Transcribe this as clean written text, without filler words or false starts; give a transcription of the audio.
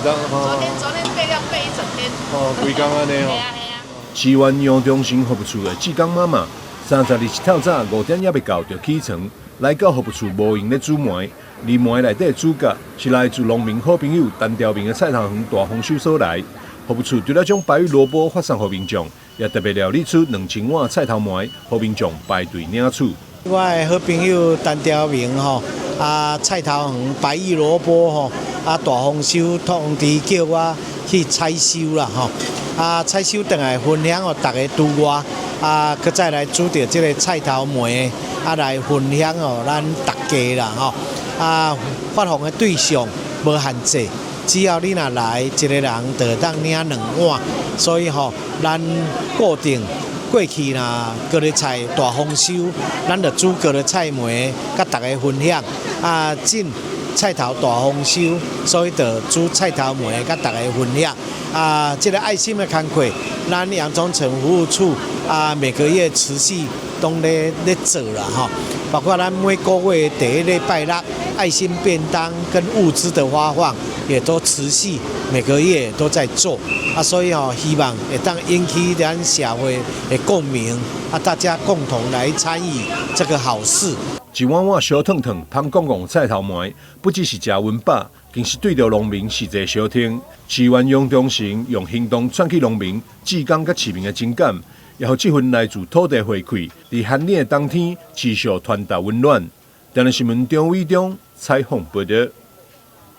髒昨天昨天備料備一整天。哦，規工按呢吼。嘿啊嘿啊。市原楊中成服務處的志工媽媽，30日透早5點猶未到就起床，來到服務處無閒咧煮糜。而糜內底的主角是來自農民好朋友陳朝明的菜頭園大豐收所來。服務處除了將白玉蘿蔔發送予民眾，也特別料理出2000碗菜頭糜，予民眾排隊領取。我的好朋友陳朝明吼，啊菜頭園白玉蘿蔔吼，啊大豐收通知叫我去採收啦吼，啊採收轉來分享予大家拄外，啊閣再來煮著這个菜頭糜，啊來分享予咱大家啦吼，啊發放的對象無限制，只要你若來一个人就會當領兩碗，所以吼咱固定。過去若高麗菜大豐收，咱就煮高麗菜糜，佮大家分享。啊，進菜頭大豐收，所以就煮菜頭糜佮大家分享。啊，這个愛心的工課，咱楊忠誠服務處啊，每個月持續攏咧做啦吼。包括咱每個月第一禮拜六愛心便當跟物資的發放，也都持續每個月都在做。啊，所以吼，希望會當引起咱社會的共鳴，啊，大家共同來參與這個好事。一碗碗燒燙燙、芳摃摃菜頭糜，不只是食溫飽，更是對著農民實際相挺。市原楊忠誠用行動串起農民、志工佮市民的情感，也予這份來自土地回饋，佇寒冷的冬天持續傳達溫暖。電視新聞張偉中採訪報導。